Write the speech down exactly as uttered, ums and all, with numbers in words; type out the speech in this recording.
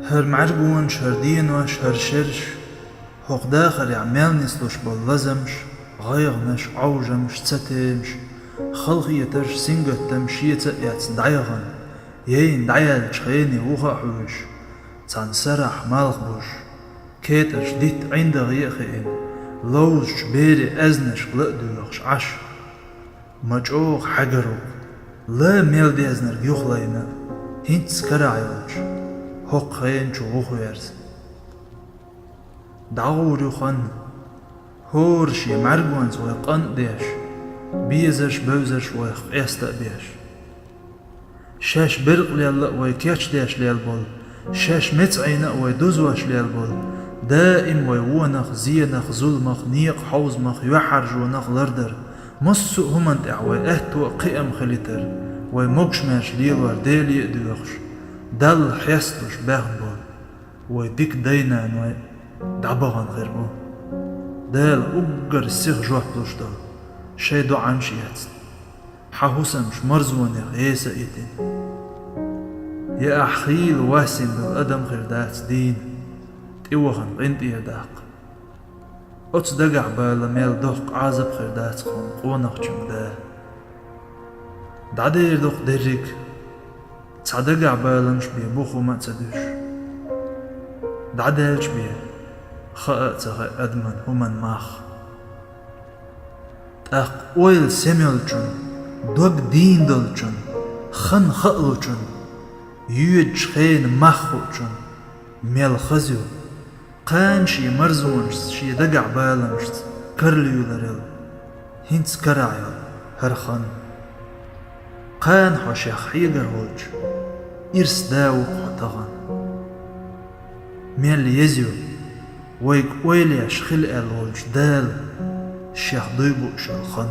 ХӀара мӀаьргонаш, хӀара денош, хӀара шераш, хӀокху дахарехь мел нислуш болу лазамаш, гӀайгӀанаш, Ӏовжамаш, цатемаш, халахетарш, сингаттамаш шеца а эцна дӀаяхана, яйна дӀаяьллачу хене вуха а хьоьжуш, цхьана сарахь малх бузуш, кетӀарш дитта ӀиндагӀе а хиъна, ловзучу берийн аьзнашка ла а доьхуш Ӏаш. Ма чӀогӀа хьегар ву-кх, ла мел дезнарг юхалайна а, хӀинцца карахь йолчу хӀокху хенан чу гӀо хьоьрзу. ДӀагӀур ю хан, хӀора шен мӀаьргонца вай къан а деш, безарш, бевзарш вайх къеста а беш. Шаьш беркъалелла а вай кечдеш лелла болу, шаьш меца Ӏийна а вай дузош лелла болу, даим вай вонах, зенах, зуламах, некъа хьовзамах, юьхьӀаьржонах лардар, массо а хӀуманна тӀехь вай аьтто а, кхиам а хилийтар, вай могушмерш лелор Деле а доьхуш, Далла хьесталуш баьхна болу вай дика дай-наной дӀабахана хир бу. Дала уггар сиха жоп луш долу шайн доӀанаш эцна, хьан хӀусамаш марзонех еса а йитина. Я ахь хийла вассина долу адам хир дац дийна, тӀевахана къинтӀера даккха. Оцу дагахь бала мел доккха Ӏазап хир дац хьуна къонахчун да. ДӀадер ду-кх дерриг, цхьа дагахь баламаш бен бух хӀума а ца дуьсуш. ДӀадаьлча бен хаа а ца хаьа адаман хӀуманан мах. ТӀаккха ойла сема йолчун, дог дийна долчун, хан хаалучун, йоьдучу хенан мах хуучун мел хаза ю, кхана шен марзонашца, шен дагахь баламашца каралуьйларал хӀинца карахь йолу хӀара хан. Кхана хьо шех хьегар волчу ирс да ву-кх хьо тахана. Мел еза ю вайга ойла еш хила аьлла волчу Дала шех дуй бууш йолу хан.